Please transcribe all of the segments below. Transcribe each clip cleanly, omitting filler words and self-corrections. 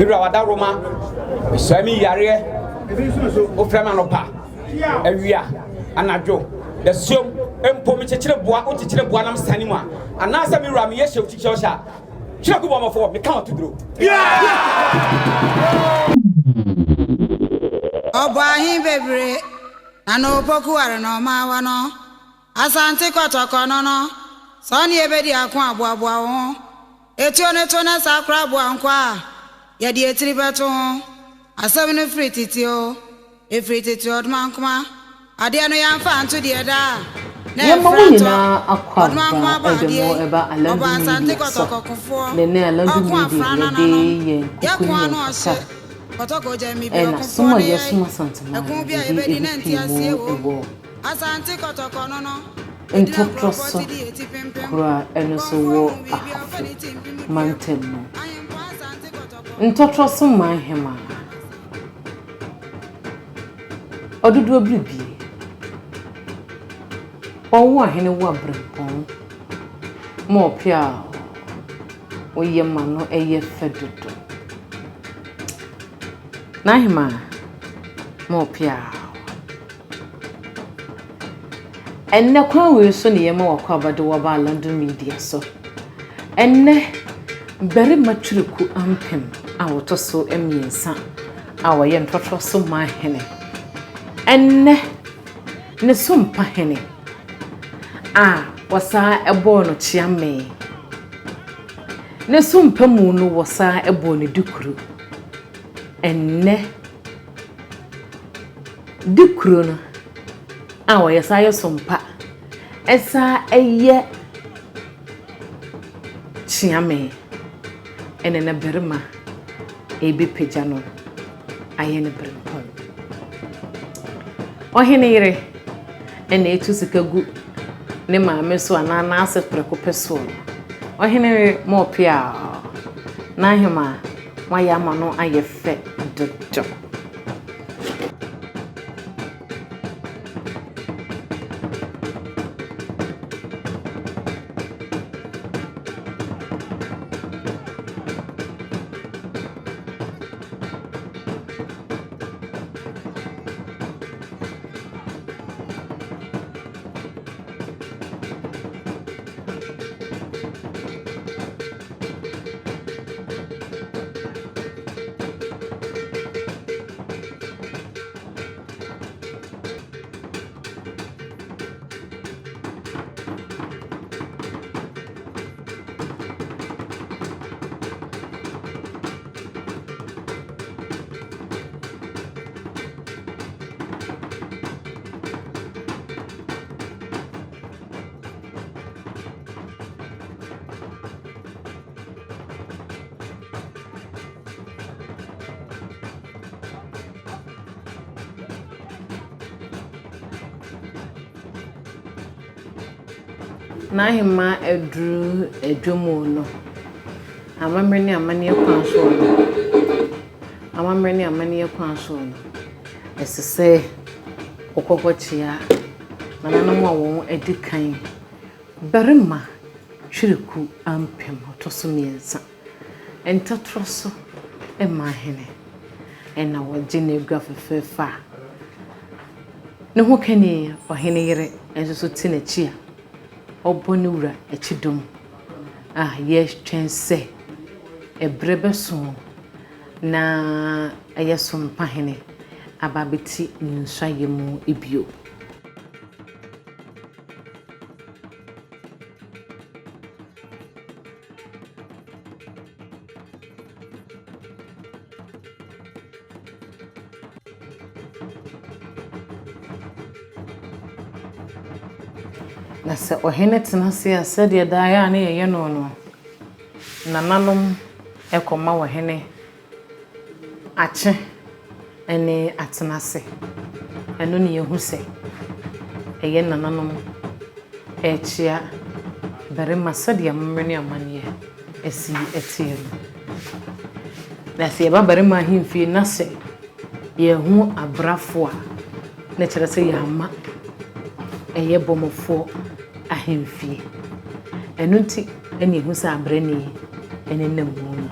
Me wura w'adaworoma, mesɔe me yareɛ, wofrɛ me anɔpa, awia, anadwo, dasuom, mpo mekyekyere boa, wokyekyere boa nam sane mu a, anaasɛ me wura meyɛ hyɛ wo hyɛ a, twerɛ gu bɔmmɔfoɔ, meka w'atoduro. Ɔbɔ ahe bebree na na opoku ware na ɔma no. Asante kɔtɔkɔ no no, sɛ ɔne yɛbɛdi ako aboaboa wo ho. Etuo no to na saa koraa aboa nkɔ a, yɛde etiri bɛto ho. Asɛm no firi tete o, efiri tete Ɔdomankoma. Adeɛ no yɛamfa anto deɛ da a, na Yɛma mo ɛfra tɔ. nyinaa akwaaba Ɔdomankoma bɔ de adeɛ mo yi, ɛba ɔbɔ Alandu Asante Media so. kɔtɔkɔ kofoɔ. Ne nɛ Alandu Ɔko Media afra yɛde nananom, yɛn kuku yɛko ne yɛn ano kasa ɔhye. Kɔtɔkɔ gya mmibi ɛna som ɔkofoɔ a ne yɛn. yɛsom Asanteman Ɛko no bi a yɛde yɛbɛdi na ɛbɛpie mu nteaseɛ wom. wɔ Asante kɔtɔkɔ no no. Ntɔtorɔ so kuro a ɛno nso wɔ Ahafo mantam mu. Ntɔtorɔ so man hemaa. Ɔdodoɔ biribie. Ɔwo ahene wo aberempɔn. Ma ɔpɛ a woyɛ ma no yɛ fɛ dodo. N'ahemaa ma ɔpɛ a. Ɛnnɛ kwan wei so ne yɛma w'akwaaba de waba London Media so. Ɛnnɛ, barima Twereku Ampem a ɔtɔ so mmiɛnsa a ɔyɛ ntɔtorɔ so manhene. Ɛnnɛ, ne so mpahene a wɔsan bɔɔ no kyeame. Ne so mpa mu no wɔsan bɔɔ no dukuru. Ɛnnɛ, Di kuro no a ɔyɛ saa yɛ so mpa ɛsaa ɛyɛ kyeame ɛne ne barima ɛbɛpagya no ayɛ no berempɔn. Ɔhene yere ɛna ɛtu sika gu ne maame so anaa n'ase prɛko pɛ soɔ no. Ɔhene yere ma ɔpɛ a n'ahema wayɛ ama no ayɛ fɛ dodo. N'ahemmaa aduru dwam no, amammerɛ ne amanneɛ kwan soɔ no, amammerɛ ne amanneɛ kwan soɔ no, ɛsɛ sɛ wokɔ kɔkyea nananom a wɔadi kan. Barima Twereku Ampem ɔtɔ so mmiɛnsa, ntɔtorɔ so mmaa hene na wɔgye n'agua fɛfɛɛfɛ a ne ho kani ɔhene yere nso so te n'akyi a ɔbɔ ne wura akyidɔm a yɛtwɛn sɛ ɛberɛ bɛso na ɛyɛ Sompa hene aba abɛti ne nsuayɛ mu bio. Na sɛ ɔhene tena ase a, sɛdeɛ daa yɛ a na yɛyɛ no no, nananom kɔma ɔhene akye ne atena ase. Ɛno na yɛhu sɛ ɛyɛ nananom rekyea barima sɛdeɛ amammerɛ ne amanneɛ si teɛ no. Na sɛ yɛba barima ahemfie na sɛ yɛhu abrafo a, na kyerɛ sɛ yɛama ɛyɛ bɔmmɔfoɔ ahemfie. Ɛno nti na yɛhu sɛ abrani nenam mu no.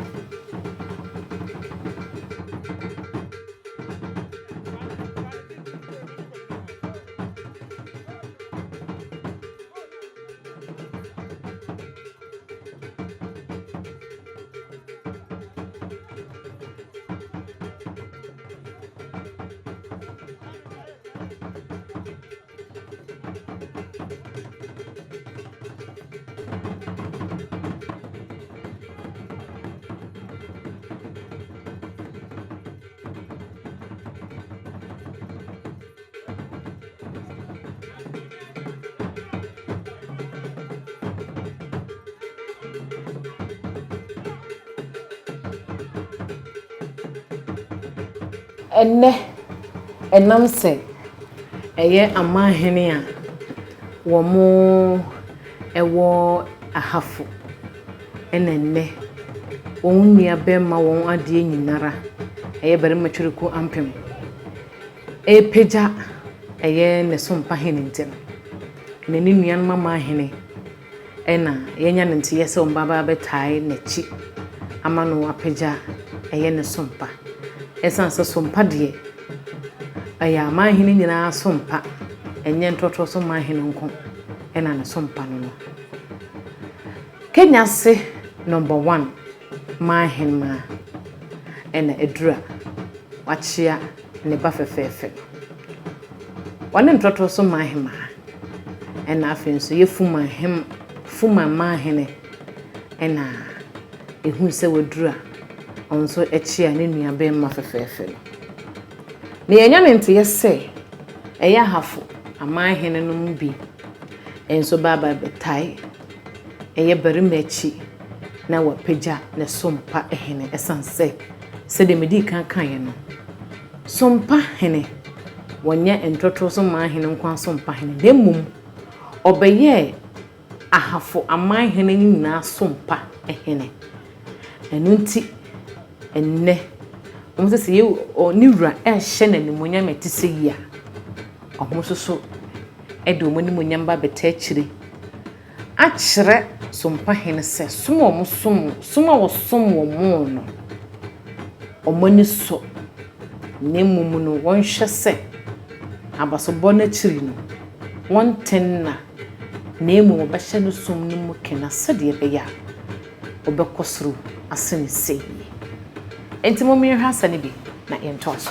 Ɛnnɛ, ɛnam sɛ ɛyɛ amanhene a wɔwɔ Ahafo na ɛnnɛ wɔn nua bɛrima wɔn adeɛ nyinara, ɛyɛ Barima Twiriku Ampem, repagya ɛyɛ ne sompa hene nti no, ɛnɛ ne nuanom amanhene na yɛanya no nteɛ sɛ wɔbɛba abɛtae n'akyi ama no apagya ɛyɛ ne sompa. Ɛsiane sɛ sompa deɛ, ɛyɛ amanhene nyinaa sompa, ɛnyɛ ntorɔtorɔ so manhene nko na ne sompa no no. Kenya ase number one manhemaa ɛna aduru a wakyea ne ba fɛfɛɛfɛ no. Ɔne ntorɔtorɔ so manhemaa. Ɛna afei nso yɛ Fuma hem Fuma manhene ɛna ɛhuu sɛ waduru a ɔno nso kyea ne nua bɛɛma fɛfɛɛfɛ no. Na yɛanya ne nteɛ sɛ ɛyɛ Ahafo amanhene no mu bi nso ba aba bɛtae ɛyɛ barima akyi na wapagya ne so mpa hene ɛsiane sɛ sɛdeɛ medii kan kaeɛ no Sompa hene, wɔnyɛ ntorɔtorɔ so man hene nko ara sompa hene, na mmom ɔbɛyɛɛ Ahafo aman hene no nyinaa sompa hene. Ɛno nti, ɛnnɛ, wɔn sɛ sɛ yɛ ne wura rehyɛ no animuonyam a ɛte sɛ yi a, wɔn nso so de wɔn animuonyam ba abɛta akyire. akyerɛ Sompahene sɛ som a wɔsom som a wɔsom wɔn no, wɔn ani sɔ, na mmom no wɔnhwɛ sɛ abasobɔ no akyiri no, wɔnte nna, na mmom wɔbɛhyɛ no som no mu kena sɛdeɛ ɛbɛyɛ a wɔbɛkɔ soro asene sɛ yie. Enti mom yɛnhwɛ asa no bi na yɛntoa so.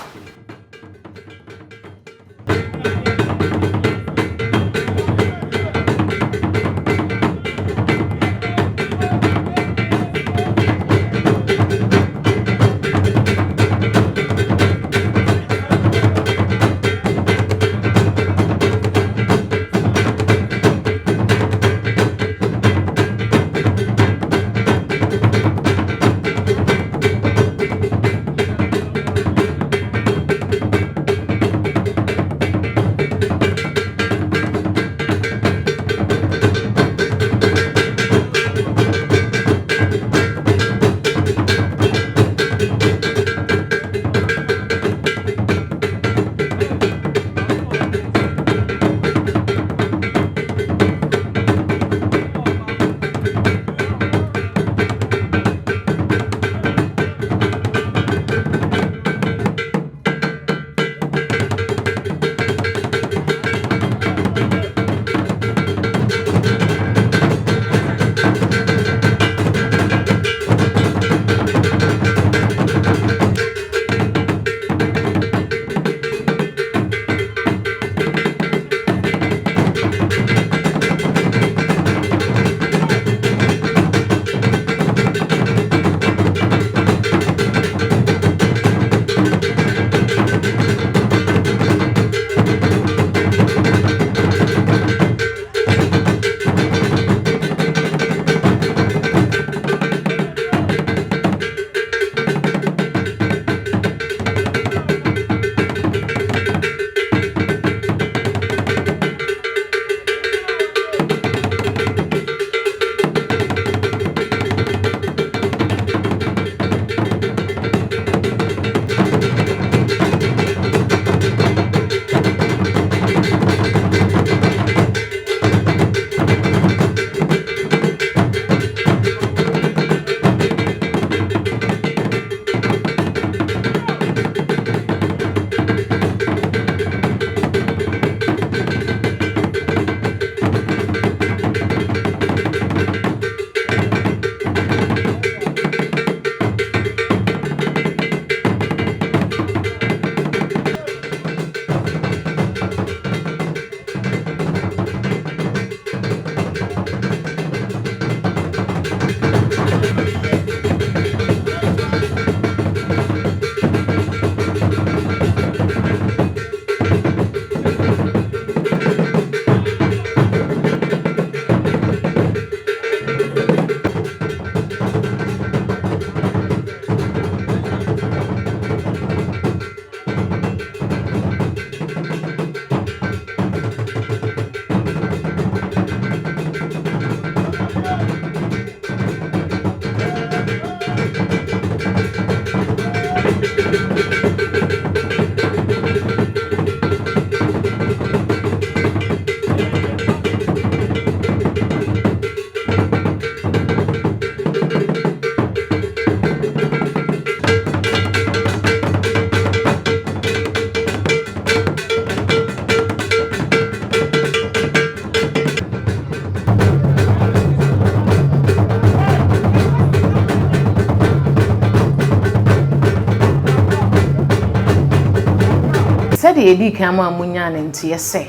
Sɛdeɛ yɛdii kan maa monyaa no nteɛ sɛ,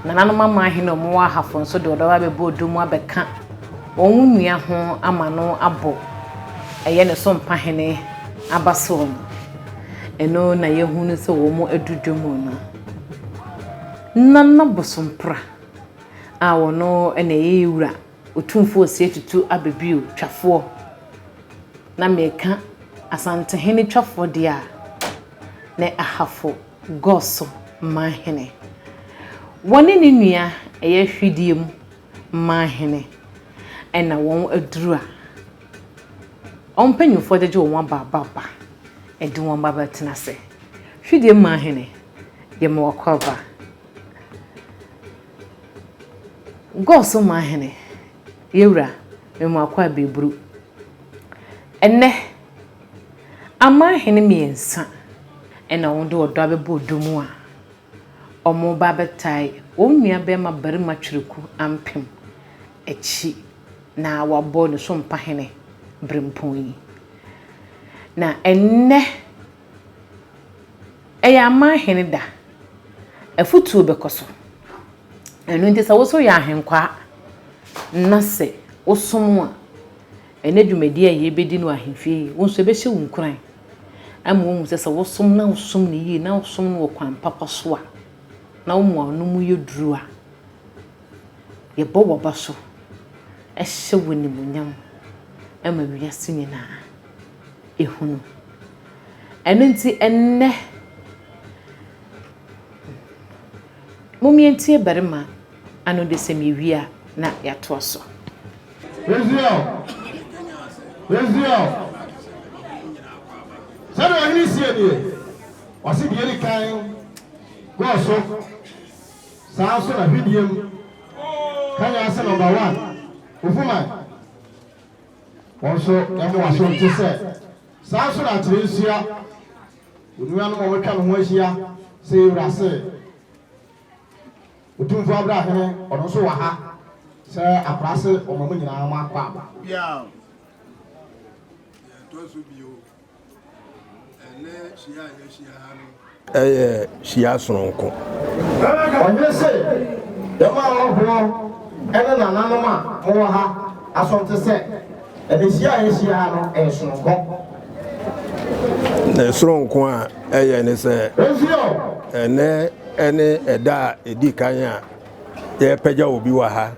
nananom aman hene a wɔwɔ Ahafo nso de ɔdɔ abɛbɔ ɔdɔ mu abɛka wɔn nua ho ama no abɔ ɛyɛ ne so mpahene abasoɔ no. Ɛno na yɛhunu sɛ wɔn adu dwa mu no. Nana Bosompra a ɔno na ɛyɛ yɛn wura Otumfoɔ Osei Tutu Ababio twafoɔ, na meka Asantehene twafoɔ deɛ a, ne Ahafo Goso manhene. Wɔne ne nua ɛyɛ Hwidiem manhene na wɔn aduru a wɔn mpanyinfoɔ gyegye wɔn aba aba aba de wɔn ba bɛtena ase. Hwidiem manhene, yɛma wakɔ aba. Goso manhene, yɛwura, mema wakɔ abɛburu. Ɛnnɛ, Amanhene mmiɛnsa na wɔde ɔdɔ abɛbɔ ɔdɔ mu a wɔreba abɛtae wɔn nuabarima barima Twereku Ampem akyi na wɔabɔ ne so mpahene berempɔn yi. Na ɛnnɛ ɛyɛ amanhene da, afutuo bɛkɔ so. Ɛno nti sɛ wo nso yɛ ahenkwaa na sɛ wosom a, Ɛnnɛ dwumadi a yɛrebɛdi no wɔ ahemfie yi, wo nso ɛbɛhyɛ wo nkuran ama woahu sɛ sɛ wosom na wosom no yie na wosom no wɔ kwan papa so a, na wo mmoa no mu yɛ duru a, yɛbɔ w'aba so hyɛ wo animuonyam ma wiase nyinaa ɛhunu. Ɛno nti ɛnnɛ, mom yɛntie barima ano de sɛm yɛwie a na yɛatoa so. Israel, Israel, sɛdeɛ ɔhene seɛ nie, ɔse deɛ ɛdi kan gɔɔ so, saa nso na hwidiem kanya ase number one, Ofuman, wɔn nso yɛma wɔaso nte sɛ, saa nso na akyerɛ nsua, onuanom a wɔatwa ne ho ahyia sɛ yɛwura se. Otumfoɔ Abrahene, ɔno nso wɔ ha sɛ akora se ɔma mo nyinaa mo akɔ aba. Biao. Deɛ ɛtɔ so bio, ɛnnɛ hyia a yɛahyia ha no. Ɛyɛ hyia sononko. Ɔhene se, Yɛma ahɔhoɔ ne nananom a mowɔ ha aso nte sɛ, ɛnnɛ hyia a yɛahyia ha no, ɛyɛ sononko. Ne soronko a ɛyɛ ne sɛ, ɛnnɛ ne ɛda a ɛdi kan a yɛrepagya obi wɔ ha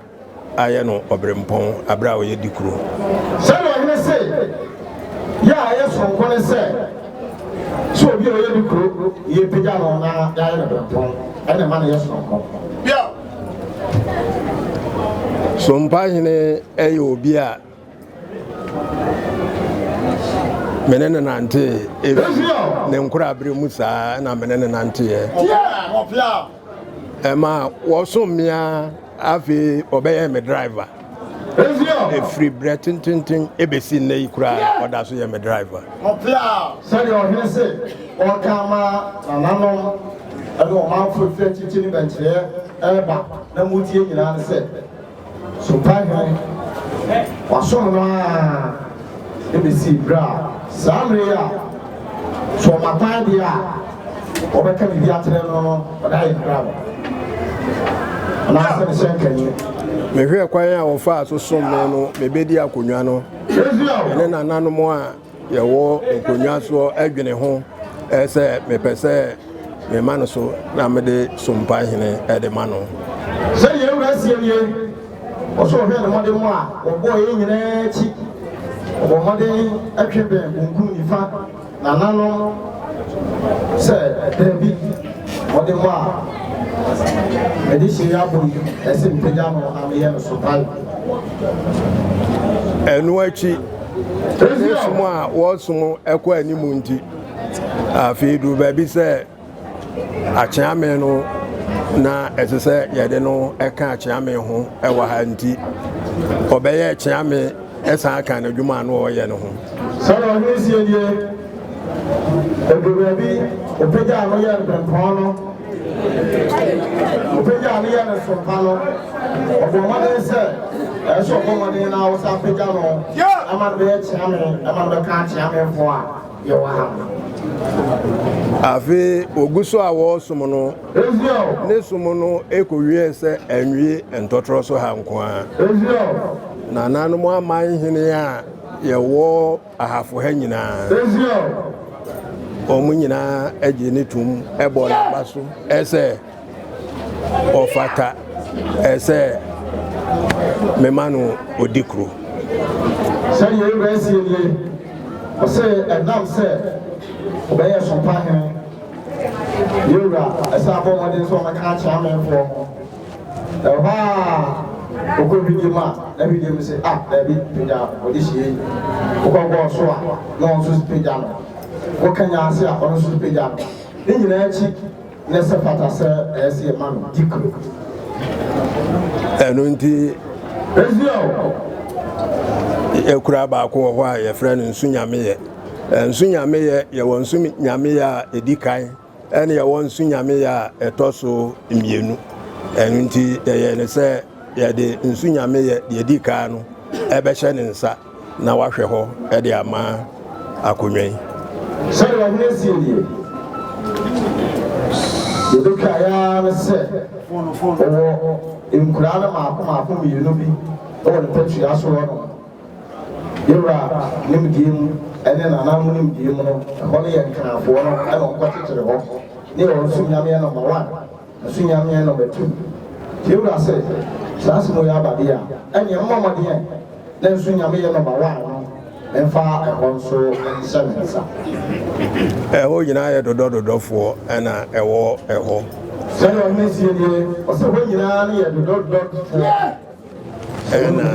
ayɛ no ɔberempɔn berɛ a ɔyɛ dikuro. Sɛdeɛ ɔhene se, yɛ a ɛyɛ soronko ne sɛ, sɛ obi a ɔyɛ dikuro yɛrepagya no na yɛayɛ no berempɔn, ɛna ɛma no yɛ soronko. Sompahene yɛ obi a Me ne no nantee efi ne nkorabere mu saa na me ne no nanteɛ. Ɛma wɔsom me a afei ɔbɛyɛ me driver. Ɛfiri berɛ tententen ɛbɛsi nnɛ yi koraa ɔda so yɛ me driver. Sɛdeɛ ɔhene se ɔreka ama nananom ne ɔmanfoɔ ɛfiri akyirikyiri ne bɛnkyerɛɛ reba na motie nyinaa ne sɛ, So Mpaehene wasom no ara de besii bere a saa mmere yi a sɛ ɔma kwan deɛ a wɔbɛka biribi akyerɛ no no ɔde ayɛ ne brabɔ anaasɛ ne hyɛnkani? Mehwɛɛ kwan a wɔfaa so som me no, mebedi akonnwa no. Me ne nananom a yɛwɔ nkonnwa soɔ dwene ho sɛ mepɛ sɛ mema no so na mede sompa hene de ma no. Sɛdeɛ yɛn Wura seɛ nie, Ɔsɛ ɔhwɛ ne mmɔdemmɔ a wɔbɔeɛ nyinaa akyi, ɔbɔ mmɔden twe bɛn benkum nifa nananom sɛ, Dabi, mmɔdemmɔ a mede hyɛ yi abɔ yi, ɛsɛ mepagya no na meyɛ no so pae. Ɛno akyi, ne som a wɔsom kɔ anim nti, afei duru baabi sɛ akyeame no na ɛsɛ sɛ yɛde no ka akyeame ho wɔ ha nti, ɔbɛyɛ kyeame san ka n'adwuma a na ɔyɛ no ho. Sɛdeɛ ɔhene seɛ nie, Ɛduru baabi, ɔpagyaa no yɛɛ no bɛmpɔn no, ɔpagyaa no yɛɛ no sompa no, ɔbɔɔ mmɔden sɛ ɛyɛ sɛ ɔbɔ mmɔden na ɔsan pagya no ma no bɛyɛ kyeame, ma no bɛka akyeamefoɔ a yɛwɔ ha no. Afei ogu so a wɔresom no, ne som no kɔwiee sɛ anwie ntɔtorɔ so ha nko ara. Nananom aman hene a yɛwɔ ahafo ha nyinaa, wɔn nyinaa gye ne tom bɔ n'aba so sɛ ɔfata sɛ mema no odi kuro. Sɛdeɛ Ewura seɛ nie, ɔse, Ɛnam sɛ ɔbɛyɛ Sompa hene, Yewura ɛsɛ abɔ mmɔden sɛ ɔbɛka akyerɛ amanfoɔ ho. Ɛhɔ a ɔkɔ hwidie mu a, na hwidie mu se, ah, daabi, pagya ɔde hyie yi. Wokɔ gɔɔ so a, na ɔno nso pagya no. Wokɔ nyaase a, ɔno nso pagya no. Ne nyinaa akyi, na ɛsɛ fata sɛ ɛyɛ sɛ yɛma no di kuro. Ɛno nti, yɛkura baako wɔ hɔ a yɛfrɛ no nsu nyameyɛ. Nsu nyameyɛ, yɛwɔ nsu nyameyɛ a ɛdi kan, ɛne yɛwɔ nsu nyameyɛ a ɛtɔ so mmienu. Ɛno nti, yɛyɛ ne sɛ yɛde nsu nyameyɛ deɛ ɛdi kan no ɛbɛhyɛ ne nsa. na wahwɛ hɔ de ama akonnwa yi. Sɛdeɛ ɔhene seɛ nie, Deɛ ɛbɛtwaeɛ ara ne sɛ ɔwɔ nkuraa no mmaako mmaako mmienu bi wɔ ne mpasua so hɔnom. Yɛn wura nimdeɛ mu ne nananom nimdeɛ mu no, ɛhɔ no yɛ Nkrafoɔ no na wɔkɔkyekyere hɔ, ne yɛwɔ nso Nyameɛ nɔma one. Nso Nyame na ɔbɛto mu. Nti yɛwura se, saa asem wei aba deɛ a, ɛneɛ mommɔ mmɔden ɛ, na nso Nyame yɛ number one no mfa ɛhɔ nso nhyɛ me nsa. Ɛhɔ nyinaa yɛ dodɔdodɔfoɔ na ɛwɔ ɛhɔ. Sɛdeɛ ɔhene seɛ nie, ɔse hɔ nyinaa no yɛ dodɔdodɔfoɔ. Ɛna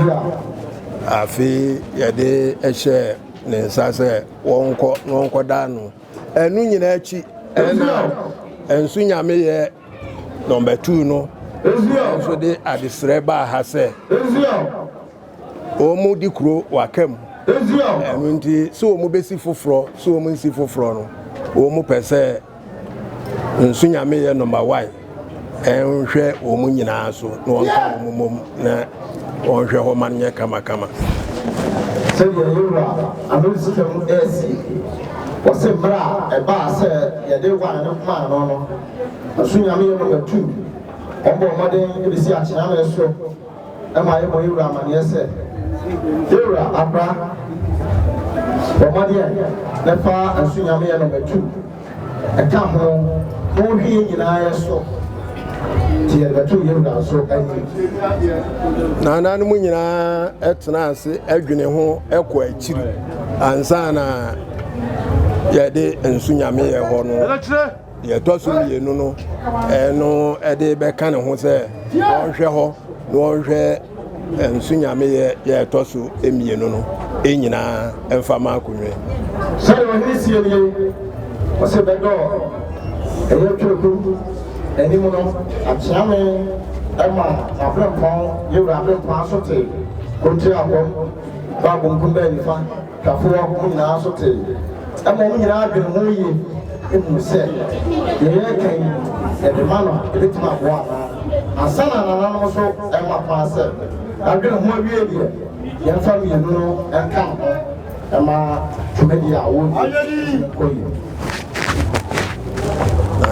afei yɛde hyɛɛ ne nsa sɛ wɔnkɔ na wɔnkɔda ano. Ɛno nyinaa akyi ɛna nso nyame yɛ nɔmba tuu no nso de adesrɛ baa ha sɛ wɔn di kuro waka mu. Ɛno nti sɛ wɔn bɛsi foforɔ sɛ wɔn nsi foforɔ no wɔn pɛ sɛ Nso Nyame yɛ number one ɛnhwɛ wɔn nyinaa so na wɔnka wɔn mmom na wɔnhwɛ hɔ ma no nyɛ kamakama. Sɛdeɛ yɛn wura Anonsika mu resie, ɔse mmerɛ a ɛbaa sɛ yɛde wine no maa no no, nso Nyame yɛ number two, wɔbɔɔ mmɔden bɛsi akyeame so ma yɛbɔ yɛn wura amanneɛ sɛ, Yɛn wura, akora, bɔ mmɔden na fa nso Nyame yɛ number two. Ɛka ho na wɔhwɛ yɛn nyinaa yɛ so nti yɛde bɛto yɛn wura nso anim. Nananom nyinaa tena ase dwene ho kɔ akyiri ansa na yɛde nso nyame yɛ hɔ no. Deɛ ɛtɔ so mmienu no, ɛno ɛde bɛka ne ho sɛ wɔnhwɛ hɔ na wɔnhwɛ nso nyame yɛ yɛ ɛtɔ so mmienu no nyinaa mfa ma akonnwa. Sɛdeɛ ɔhene seɛ nie, ɔse bɛdɔ ɛyɛ Twereku anim no akyeame ma n'aberempɔn yɛwura aberempɔn aso te kontire abɔm ba bonkum baa nifa. Twafoɔ mo nyinaa nso tee. Ɛma wɔn nyinaa dwene ho yie hunu sɛ, deɛ yɛreka yi, yɛde ma no a, ɛbɛtumi aboa anaa? Ansa na nananom nso rema kwan sɛ, yɛadwene ho awie deɛ, yɛmfa mmienu no nka ne ho ma dwumadie a wɔredi no nkɔ yie.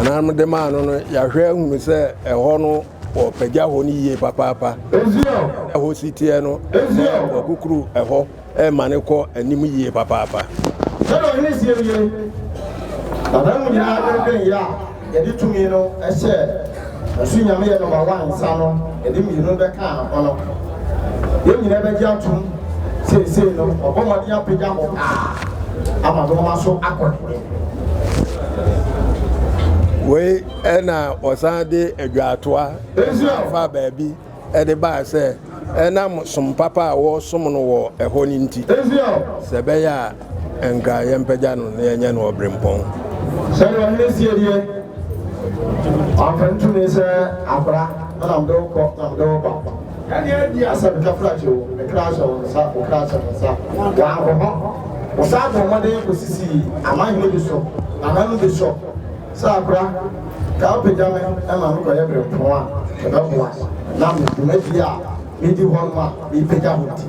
Nananom de maa no no, yɛahwɛ ahunu sɛ ɛhɔ no wɔpagya hɔ no yie papaapa. Ɛhɔ si teɛ no, wɔkukuru ɛhɔ. Ɛma no kɔ anim yie papaapa. Sɛdeɛ ɔhene seɛ nie, Na da mu nyinaa dwendwen yɛ a yɛde tumi no hyɛɛ Ɔsoro Nyame yɛ nɔma one nsa no, yɛde mmienu bɛkaa ho no, yɛn nyinaa bɛgye atom seesei no, wabɔ mmɔden apagya hɔ paa ama nnoɔma so akɔ n'anim. Wei na ɔsan de adwaatoa faa baabi de baa sɛ ɛnam som papa a wɔresom no wɔ ɛhɔ no nti, sɛ ɛbɛyɛ a anka yɛmpagya no na yɛnyɛ no ɔberempɔn. Sɛdeɛ ɔhene seɛ nie, Wamfa ntumi sɛ akora na mede wo kɔ na mede wo ba. Asɛ me kafra kyɛ o, me kra hyɛ wo nsa, wo kra hyɛ me nsa. Wankɔ hɔ. Wɔsan bɔɔ mmɔden kɔsisii amanhene bi so, nananom bi so. Sɛ akora, ka wopagya me ma me kɔyɛ berempɔn a, ɛbɛboa na me dwumadie a medi hɔ no a mepagya hɔ nti.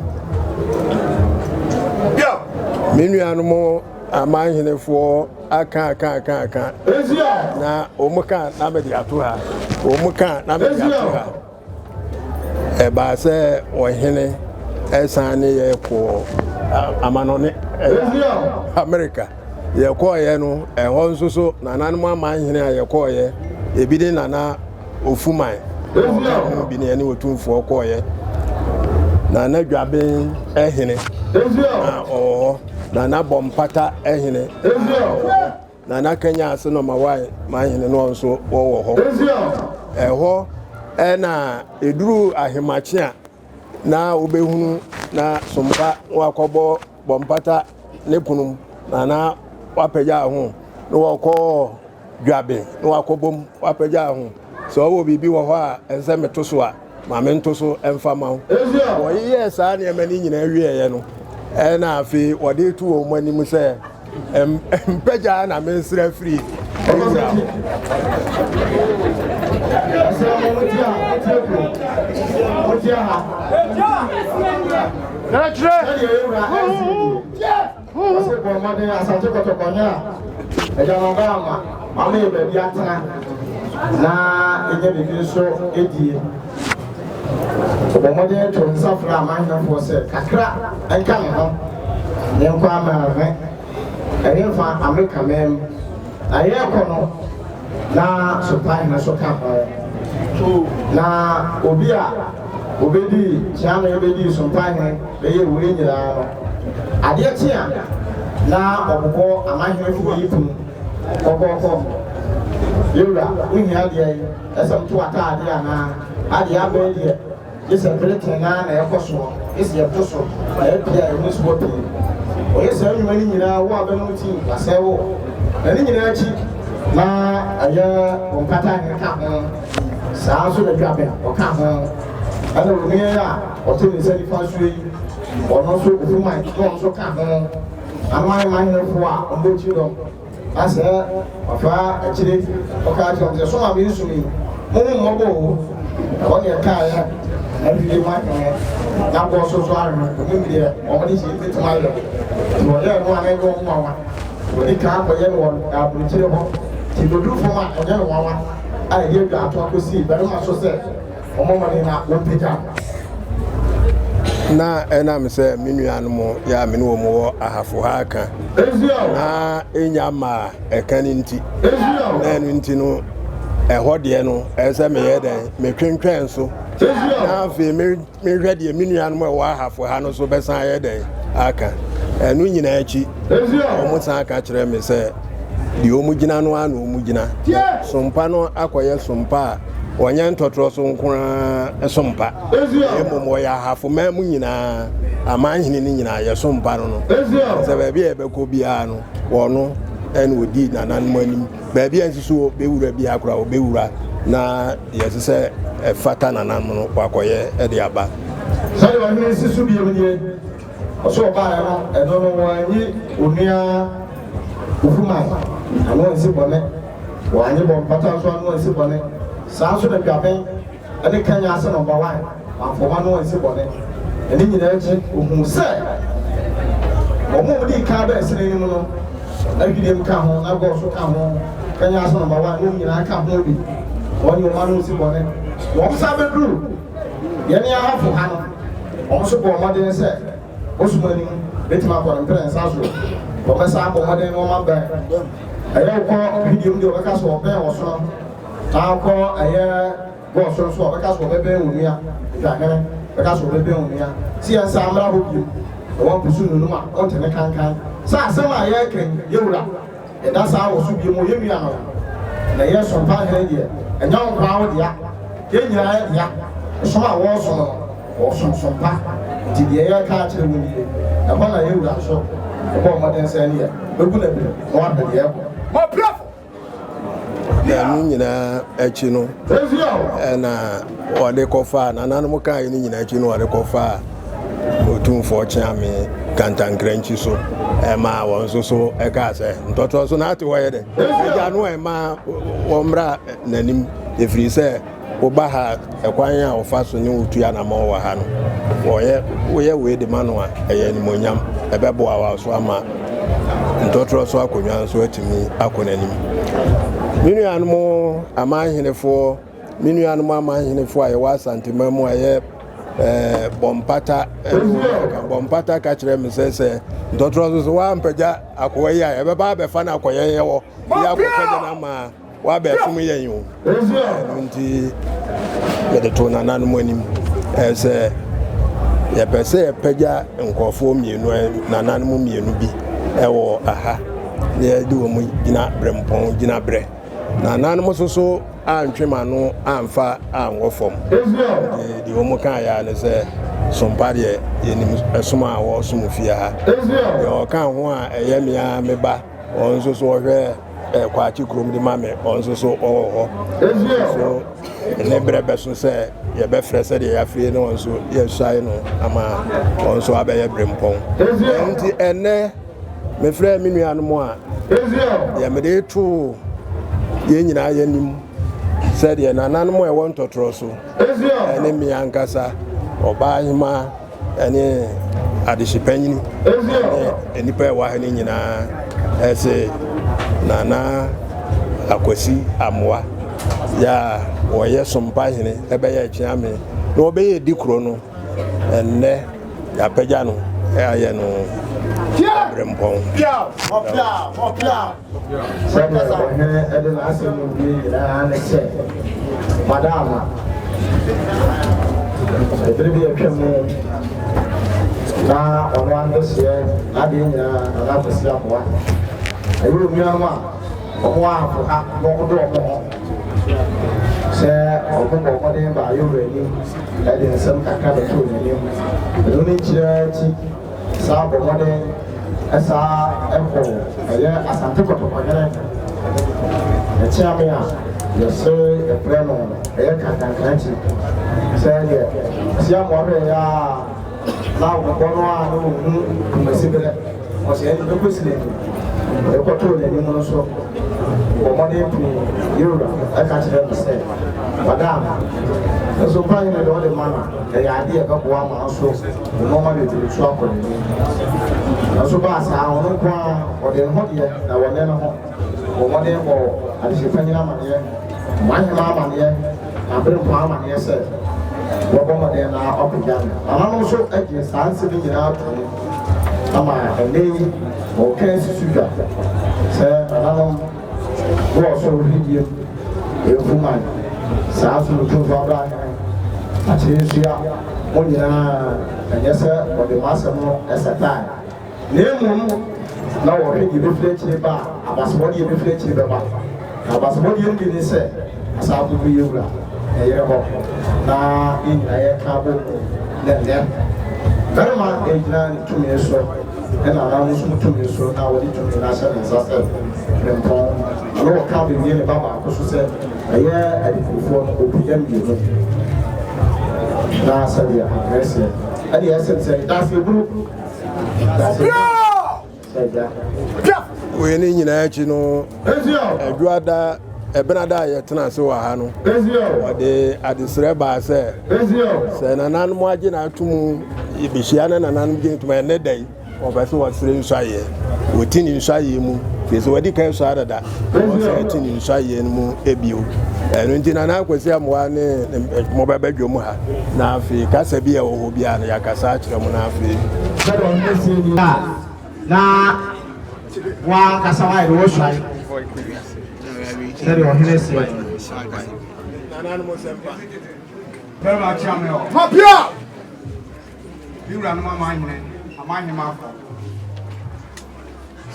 Me nuanom amanhenefoɔ aka aka aka aka na wɔn ka na mede ato ha, wɔn ka na mede ato ha. Ɛbaa sɛ ɔhene ɛsan ne yɛ kɔɔ amanɔne Amerika. Yɛkɔɔyɛ no ɛhɔ nso so nananom amanhene a yɛkɔɔyɛ ebi ne Nana Ofuman ɔka ho bi ne ɛne Otumfoɔ kɔɔyɛ. Nana Dwaben ɛhene na ɔwɔ hɔ. Nana Bɔmpata ɛhene na ɔwɔ hɔ. Nana Kanya ase na ɔma manhene no nso wɔwɔ hɔ. Ɛhɔ ɛna ɛduru ahemakye a na wobɛhunu na sompa na wakɔbɔ bɔmpata ne pono mu na na wapagya ho na wɔkɔ dwabe na wakɔbɔ mu wapagya ho. Sɛ ɔwɔ biribi wɔ hɔ a ɛsɛ sɛ meto so a, ma mento so mfa ma wo. Wɔyeyɛɛ saa nneɛma no nyinaa wieeɛ no, ɛna afei wɔde to wɔn anim sɛ mpagya na mensrɛ firi wura hɔ. Ɔse bɔ mmɔden Asante Kɔtɔkɔ nyɛ a agya no ɔba ama wama yɛ baabi atena na ɛnya biribi nso ɛdie. Ɔbɔ mmɔden to nsa frɛ amanhemfoɔ sɛ kakra nka ne ho ne nkɔ amanhwɛ ɛhefa Amerika man mu na yɛrekɔ no na Sopahene nso ka ho na obi a Obedii kyeame bedii sompahene bɛyɛɛ wei nyinaa no, adeɛ kye a, na ɔbobɔ amanhenefoɔ yi pum kɔkɔɔkɔ. Yɛwura, wohia deɛn? Ɛsɛ meto w'ataadeɛ anaa? Adeɛ abɛn deɛ, gye sɛ bere tee no ara na ɛkɔ soɔ, gye sɛ yɛto so na apue a ɛmu soɔ pii. Wɔyɛ saa nnwuma no nyinaa, wo a bɛnom ti, wɔasɛe wo. Na ne nyinaa akyi, na ɛyɛ wo mpatahene ka ho. Saa ara nso na Dwaben, ɔka ho. Ɛna onua yi a ɔte ne nsa nifa so yi, ɔno nso Ofuman, na ɔno nso ka ho. Aman manhemfo a wɔbɔ akyiri dɔm, na sɛ ɔfa akyire ɔka kyerɛ wɔn sɛ, Som a meresom yi, mo ho mmɔbɔ o. Ɛhɔ na ɛkaeɛ, na hwee mu ahene, na bɔɔ so nso ahene, wɔn mu deɛ wɔn de hyɛ bɛtumi ayɛ. Nti wɔyɛɛ no a na ɛnyɛ wɔn nwanwa. Wɔde kan akɔyɛ no wɔ aburokyire hɔ, nti bɛduru fam a ɛnyɛ no nwanwa. a ɛde adwaato akosi barima so sɛ ɔmmɔ mmɔden na wɔmpagya no. Na ɛnam sɛ me nuanom yɛ a me ne wɔn wɔ ahafo ha ka na ɛnya mmaa ɛka no nti, na ɛno nti no ɛhɔ deɛ no ɛsɛ sɛ meyɛ dɛn metwentwɛn so na afei Menhwɛ deɛ me nuanom a ɛwɔ ahafo ha no so bɛsan ayɛ dɛn aka. Ɛno nyinaa akyi, wɔsan ka kyerɛ me sɛ deɛ wɔgyina no ara na wɔgyina. Sompa no akɔyɛ sompa a wɔnyɛ ntɔtorɔ so nko ara sompa, na mmom wɔyɛ ahafo man mu nyinaa, aman hene no nyinaa yɛ sompa no no. Sɛ baabi a yɛbɛkɔ biara no, wɔno ɛna ɔdi nananom anim. Baabi a nso so wɔbɛwura biara koraa wɔbɛwura na Deɛ ɛsɛ sɛ ɛfata nananom no, wɔakɔyɛ de aba. Sɛdeɛ ɔhene si so bio nie, ɔsɛ ɔbaeɛ no, ɛno no wɔanyi onua Ofuman ano ansi bɔne, wɔanye Bɔmpata nso ano ansi bɔne, saa nso na Dwaben ne Kanya ase nɔmba wan wɔamfa wɔn ano ansi bɔne. Na ne nyinaa akyi, ɔhuu sɛ wɔn a wɔdii kan baa ɛsene no mu no, Na Hwideam ka ho, na Gor nso ka ho, Kanya ase nɔmba wan, wɔn nyinaa ka ho bi. Wɔn ne wɔn ano nsi bɔne. Na wɔn san bɛduru yɛne Ahafo ha no, wɔn nso bɔɔ mmɔden sɛ bosom anim bɛtumi akɔ no mprɛnsa so. Wɔbɛsan abɔ mmɔden na wɔn abɛn. Ɛyɛ wokɔ Hwideam deɛ wɔbɛka sɛ wɔbɛn ɔsono, na wokɔ ɛyɛ Bɔɔ so nso a, ɔbɛka sɛ ɔbɛbɛn onua, Dwahene bɛka sɛ ɔbɛbɛn onua, sɛ yɛnsan mmra hɔ bio, na wampusu nunum a, wonte ne kankan. Sɛ asɛm a yɛreka yi, yɛwura, yɛda saa wɔ so bio mu, yɛn nua no, na ɛyɛ Sompa hene deɛ, ɛnyɛ wo nkoaa wo dea, yɛn nyinaa yɛ dea, som a wɔresom no, wɔresom Sompa, nti deɛ yɛreka akyerɛ wo nie. Ɛhɔ na yɛwura nso bɔɔ mmɔden sɛ ɛneɛ, bɛgu no abiri na wahwɛ deɛ ɛrekɔ. Na ɛno nyinaa akyi no, ɛna wɔde kɔfaa nananom kaeɛ no nyinaa akyi no wɔde kɔfaa Otumfoɔ Kyeame Kantankrankyi so ɛmaa wɔn nso so ɛkaa sɛ ntɔtɔ so na ate hɔ yɛ dɛ agya no ɛma wɔmmra n'anim ɛfiri sɛ Woba ha a, ɛkwan a wɔfa so ne wo tu anammɔn wɔ ha no, wɔyɛ woyɛ wei de ma no a, ɛyɛ animuonyam. Ɛbɛboa wo so ama ntɔ. Ntɔtorɔ so akonnwa nso atumi akɔ n'anim. Me nuanom amanhenefoɔ, me nuanom amanhenefoɔ a yɛwɔ Asanteman mu a yɛ ɛɛ Bɔmpata Bɔmpata ka kyerɛ me sɛ sɛ ntɔtorɔ so so woampagya akoa yi a yɛbɛba abɛfa no akɔ yɛn yɛwɔ yɛ akɔpagya no ama Woabɛsom yɛn o. Ɛno nti mede too nananom anim sɛ yɛpɛ sɛ yɛpagya nkurɔfoɔ mmienu, nananom mmienu bi wɔ aha na yɛde wɔn gyina berempɔn gyina berɛ. Nananom nso so antwe m'ano amfa anwɔ fam. Nti deɛ wɔn kaeɛ ara ne sɛ sompa deɛ yɛnim som a wɔsom fie ha. Deɛ ɔka ho a ɛyɛ me ara me ba, ɔno nso so ɔhwɛ Kwakye kurom de ma me, ɔno nso so ɔwɔ hɔ. So ne berɛ bɛso sɛ yɛbɛfrɛ sɛdeɛ yɛafiri ne ɔno nso yɛsuae no ama ɔno nso abɛyɛ berempɔn. Nti ɛnnɛ mefrɛ me nuanom a deɛ mede too yɛn nyinaa yɛnim sɛdeɛ nananom a ɛwɔ ntɔtorɔ so ɛne me ankasa ɔbaa hemaa ne adehyepanyini ne nnipa a ɛwɔ ha no nyinaa ɛse Nana Akwasi Amoah yɛ a wɔyɛ Sompa hene ɛbɛyɛ Kyeame na wɔbɛyɛ di kuro no ɛnnɛ yɛapagya no ayɛ no berempɔn. Sɛdeɛ ɔhene de n'asɛm no wie nyinaa ne sɛ, Madama, ɛberɛ bi atwa mu na ɔno andehyeɛ n'adeɛ nyinaa Nana Akwasi Amoah. Ɛyɛ onuanom a wɔn ahafo ha na wɔn de wɔn ho sɛ wɔn bɔ mmɔden baa Yowura anim de nsɛm kakra bɛtoo n'anim. Ɛno ne nkyerɛ akyi Saa bɔ mmɔden saa kɔ ɛyɛ Asante Kɔtɔkɔhene Ɛkyeame a yɛse yɛfrɛ no ɛyɛ Kantankrankyi sɛ deɛ Siamoa hwɛ yɛ a na wɔbɔ no a na wɔhu Kumasi berɛ ɔsɛ ɛne bɛkɔ si n'anim ɛkɔtoo n'anim no so bɔ mmɔden pii yɛwura ɛka kyerɛ no sɛ madam nso mpa hene deɛ ɔde ma no ɛyɛ adeɛ ɛbɛboa ma nso Nnoɔma bebree nso akɔ n'anim. Nanso baa saa, ɔno nko ara, ɔde ne ho deɛ, na wɔnyɛ ne ho. Bɔ mmɔden bɔ adehyepanyin amaneɛ, mo ahemaa amaneɛ, na aberempɔn amaneɛ sɛ wɔbɔ mmɔden na wɔapagya no. Nananom nso gye saa nsɛm yi nyinaa to mu ama ɛnnɛ yi wɔka asi so dwa sɛ nananom wɔ ɔsoro hwediem mfuman, saa nso na Otumfoɔ Abrahene akyere nsua mo nyinaa, ɛnyɛ sɛ wɔde mo asɛm no satae, na mmom na wɔhwɛ deɛ ɛbɛfiri akyire ba a, abasobɔdeɛ ɛbɛfiri akyire bɛba. Na abasobɔdeɛ no bi ne sɛ, asafo mu yɛ wura na yere hɔ, na yɛn nyinaa yɛka abɔ mu, na nnɛ barima gyina ne tumi so. Ɛna anan no nso tumi so na wɔde tumi no ahyɛ ne nsa sɛ frempɔn. Ɔno ɔka bewie ne ba baako so sɛ ɛyɛ adikurufoɔ no ɔpagya mmienu. Na sɛdeɛ abrɛ seɛ ɛne ɛsɛm sɛ daseɛ buru daseɛ sɛ gya. Wei ne nyinaa akyi no, Adwuada Ɛbenada a yɛtena ase wɔ ha no, wɔde adesrɛ baa sɛ, sɛ nananom agye no ato mu, yɛbɛhyia na nananom gye no tom a, ɛnnɛ da yi, wɔpɛ sɛ wɔsrɛ nsuayɛ. Wɔti ne nsuayɛ mu, firi sɛ wɔadi kan sua dada, na wɔsɛ ti ne nsuayɛ no mu bio. Ɛno nti Nana Akwasi Amoah ne mo bɛba dwam ha, na afei kasa bi a ɛwɔ hɔ biara no, yɛakasa akyerɛ mo, na afei. Sɛdeɛ ɔhene seɛ nie a, na Wo ankasa woayɛ de woasuae sɛdeɛ ɔhene seɛ no. Bɛrima akyea me ɔ. Mapia! Me wuranom amanhene, amanhemafo,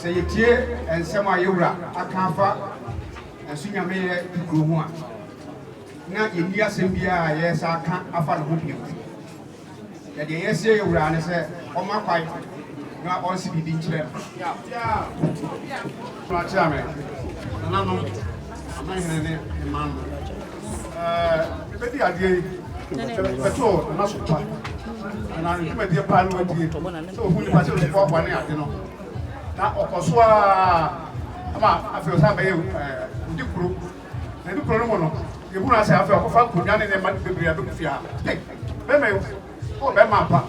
sɛ yɛtie nsɛm a yɛwura aka afa ɛso nyameyɛ dukuro ho a, na yɛnni asɛm biara a yɛsa aka afa ne ho bio. Na deɛ yɛsrɛ yɛn Wura ne sɛ ɔmma kwan na ɔnse biribi nkyerɛ no. Akyea me nananom, amanhene ne mman no. Mebɛdi adeɛ yi, bɛtoo Nana so pa. Na ne dwumadie paa no wadie sɛ ɔhu nipa sɛ ɔsi ne ade no. Na ɔkɔ so ara ama afei ɔsan bɛyɛ odi kuro. Na odi kuro no mu no, yɛhunu asɛ afei ɔkɔfa nkonnwa ne nneɛma bebree abɛgu fie ha. Hey! Bɛrima yi, ɔwɔ bɛrima ampa.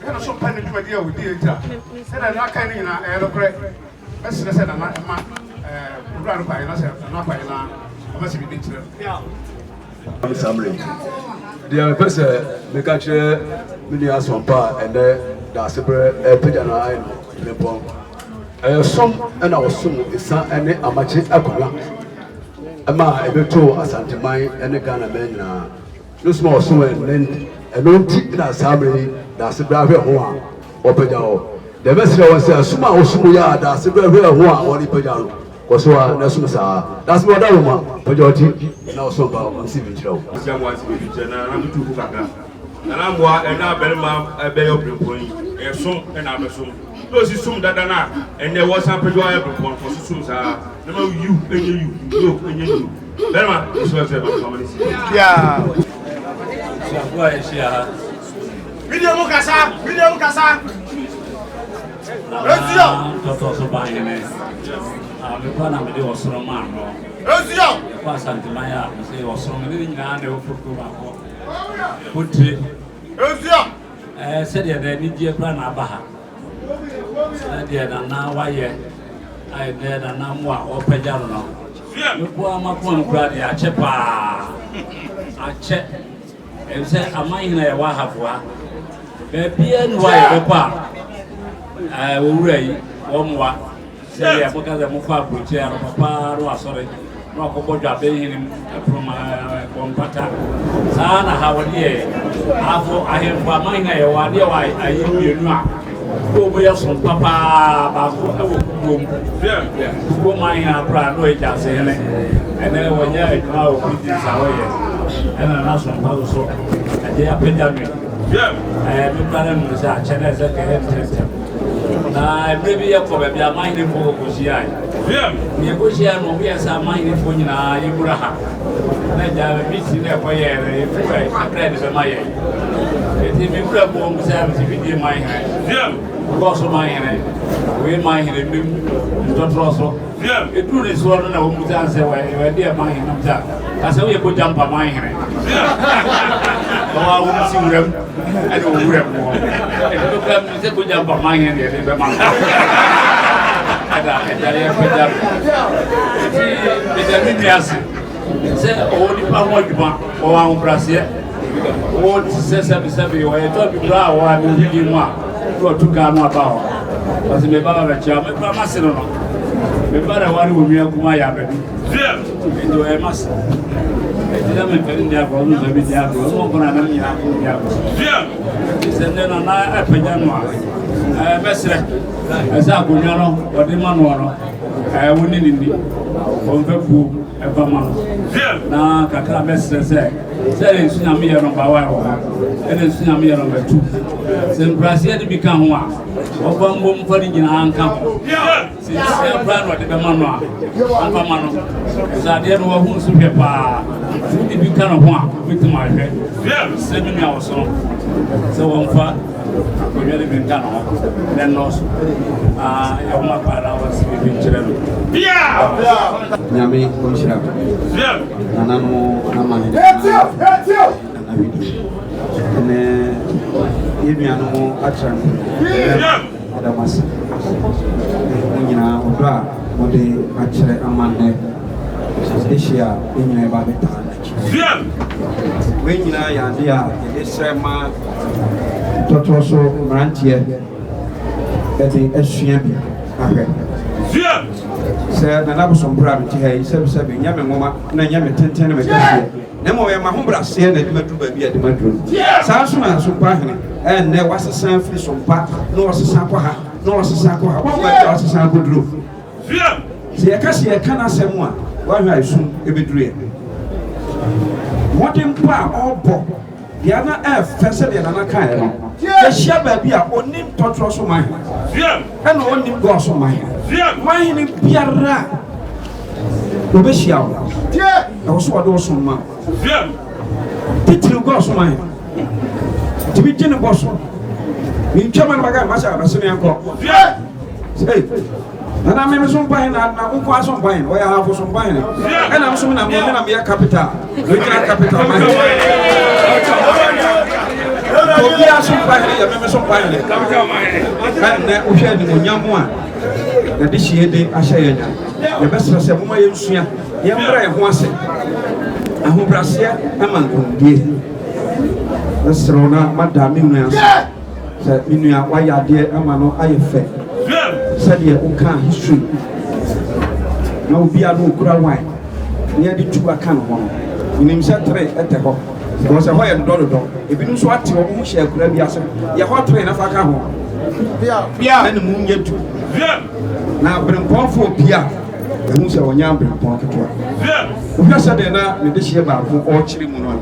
Hwɛ no so mpɛ ne dwumadi a ɔdi akyira. Sɛdeɛ na aka no nyinaa, ɛyɛ nokorɛ. Mɛsrɛ sɛ Nana mma owura no kwan na sɛ Nana kwan na ɔbɛsɛ biribi nkyerɛ no. Saa mmerɛ yi, deɛ mepɛ sɛ meka kyerɛ me nua Asɔmpa a ɛnnɛ Daasebrɛ repagya no ayɛ no Frimpong, ɛyɛ som na ɔsom Esa ne Amakye akonnwa ma ɛbɛtoo Asanteman ne Ghana man nyinaa. No som a ɔsom ɛnnɛ ɛno nti na saa mmerɛ yi Daasebrɛ ahwɛ ho a wɔpagya hɔ. Deɛ mɛsrɛ wɔn sɛ som a wɔsom yɛ a Daasebrɛ hwɛ ho a wɔde pagya no, kɔ so ara na som saa. Daasebrɛ ɔda wo ma, pagya wo ti na ɔsom pa nsi bi nkyerɛ wo. Nsi amoa nsi biribi nkyerɛ na nana metu fo kakra. Nana amoa ɛnɛ abarima ɛbɛyɛ ɔbrempɔn yi ɛyɛ som ɛna abɛsom na ɔsi som dada no a ɛnɛ wɔsan pagya ayɛ brempɔn kɔ so som saa na ma yiw ɛnyɛ yiw yo ɛnyɛ yiw barima mesrɛ sɛ ma mfama no si. Abusuafoɔ a yɛahyia ha. Media mu kasa, media mu kasa. Nana tɔtɔ so ban hene. Mekɔ na mede ɔsono maa no. Yɛkɔ Asanteman a mese ɔsono mene ne nyinaa na ɛwɔ fokuo baako. Potire. Sɛdeɛ na anigyeɛ kora na aba ha. Sɛdeɛ nana wayɛ a ɛnɛ nana mmoa ɔpagya no no. Mekɔ amakoma mu koraa deɛ akyɛ paa. Akyɛ. Efisɛ aman hene a yɛwɔ ahafo ha, baabiara nni hɔ a yɛbɛkɔ a ɛɛ owura yi wɔmmoa. Sɛdeɛ moka sɛ mokɔ aburokyire anɔpa paa na wasɔre na wakɔbɔ dwaben hene mu ɛpono ma bɔ mpata. Saa na ha wɔde yɛ ahafo ahemfo aman hene a yɛwɔ adeɛ wɔ ayi mmienu a wɔn yɛ som papaa baako wɔ kukuom. Kukuom man hene akora na ɔyɛ gyase hene. Ɛnɛ wɔnyɛ adwuma wɔ prisons a wɔyɛ. Ɛna n'asompa so so ɛde apagya me. Ɛɛ me kura no mu sɛ akyɛ na ɛsɛ kɛyɛ ntɛntɛm. Na mmerɛ bi yɛkɔ baabi a amanhenefoɔ kɔkɔhyiae. Yɛkɔhyia no wɔyɛ sɛ amanhenefoɔ nyinaa yɛwura ha. Na gya meeting na ɛkɔyɛɛ no yɛfiri kakra de bɛma yɛn. Nti me wura mu wɔn sɛ mese fidie man hene. Kɔɔ man hene. Wei man hene mem ntɔtorɔ so. Ɛduru ne soɔ no na wɔn sɛ sɛ wɔde ɛman hene nam sɛ ka sɛ woyɛ kɔgya mpa man hene. Wɔn a wɔn si wuram ɛna wɔ wuram hɔ. Ɛdi bɛkura mu sɛ kɔgya mpa man hene deɛ ɛde bɛma no. Ɛna ɛgya yɛ pɛgya no. Nti ɛgya me nua ase sɛ ɔwɔ nipa ho adwuma ɔwɔ ahobrɛaseɛ ɔwɔ te sɛ sɛbesɛbe ɔyɛ tɔ bi koraa a ɔwɔ a ne mu a na ɔtu kaa no aba hɔ. Ɔsɛ meba ba bɛkyia mekura m'ase no no. Meba na ware wɔ nua kuma yɛ abɛdu. Nti ɔyɛ m'ase. Nti na mempɛ ne nni agorɔ ɔno nso bɛdi agorɔ ɔno ɔnkɔ na nam nyinaa kɔ di agorɔ. Nti sɛ nnɛ no na ɛpagya no a mɛsrɛ ɛsɛ akonnwa no ɔde ma noɔ no wo ne ne ni ɔmfa buo ɛfa ma no na kakra mɛsrɛ sɛ sɛdeɛ nsu nyame yɛ no bawa wɔ hɔ ɛna nsu nyame yɛ no bɛtu sɛ nkuraseɛ de bi ka ho a ɔfa mbom mfa ne nyinaa nka ho sɛ nsia koraa na ɔde bɛma no a ɔmfa ma no sɛ adeɛ no wahu nso hwɛ paa sɛ wode bi ka no ho a wobɛtumi ahwɛ sɛ me nua wɔ so no sɛ wɔmfa akonnwa no bi nka no ho na nnɔɔso na yɛho akwa na wɔsi biribi nkyerɛ no. Nyame ɔnhyira wo. Nananom amane nana widie ɛnɛ yɛn nuanom atra no ɛda mo ase mo nyinaa ɔdɔ a mode akyerɛ ama nnɛ ɛhyia a yɛn nyinaa yɛba abɛtaa n'akyi. Wei nyinaa yɛ adeɛ a yɛde srɛ ma tɔtɔ so mmeranteɛ de asua bi ahwɛ. Sɛ Nana Abosompra a mete ha yi, sɛbesɛbe, nyɛ me nwoma na nyɛ me tenten ne me kɛseɛ, na mmom ɛyɛ m'ahobrɛaseɛ na ɛde maduru baabi a ɛde maduru no. Saa nso na Sompa Hene, ɛnnɛ wasesa afiri Sompa na ɔsesa kɔ ha na ɔsesa kɔ ha, wahu baabi a wasesa akɔduru. Sɛ yɛka sɛ yɛka n'asɛm a, woahwɛ a esum bɛduru yɛn. Mmɔdenbɔ a ɔrebɔ deɛ na ɛyɛ fɛ sɛdeɛ Nana kaeɛ no, yɛhyia baabi a ɔnnim tɔtorɔ so man hene, ɛna ɔnnim gɔɔ so man hene. Man hene biara a ɔbɛhyia wo, ɛwɔ so ɔde wo som ma wo. Titiriw gɔɔ so man hene, tumi gye ne bɔ so. Mentwa ma no bɛka no, mahyɛ abɛsene yɛnkɔ. Hey. Nana me so mpa hene na na nko aso mpa hene ɔyɛ ahafo so mpa hene ɛna nso me na me na meyɛ capital regional capital ma hene obi aso mpa hene yɛ me so mpa hene ɛnɛ wohwɛ animonyam a. Yɛadehyeɛ de ahyɛ yɛn nya. Yɛbɛsrɛ sɛ momma yɛnsua, yɛmmrɛ yɛn ho ase. Ahobrɛaseɛ ma nkonimdie. Mɛsrɛ wo na mada me nua ase sɛ me nua wayɛ adeɛ ama no ayɛ fɛ sɛdeɛ wokaa history na obi a na okura wine na yɛde tu aka ne ho no. Menim sɛ tere tɛ hɔ because ɛhɔ yɛ dodɔ dodɔ. Ebinom nso ate wɔn ho hyɛ akura bi ase. Yɛ hɔ tere na fa ka ho. Na ne mu nyɛ du. Na berempɔnfoɔ pia ɛhu sɛ ɔnyɛ aberempɔn ketewa. Wohwɛ sɛdeɛ na ne dehyeɛ baako ɔrekyerɛ mu no a,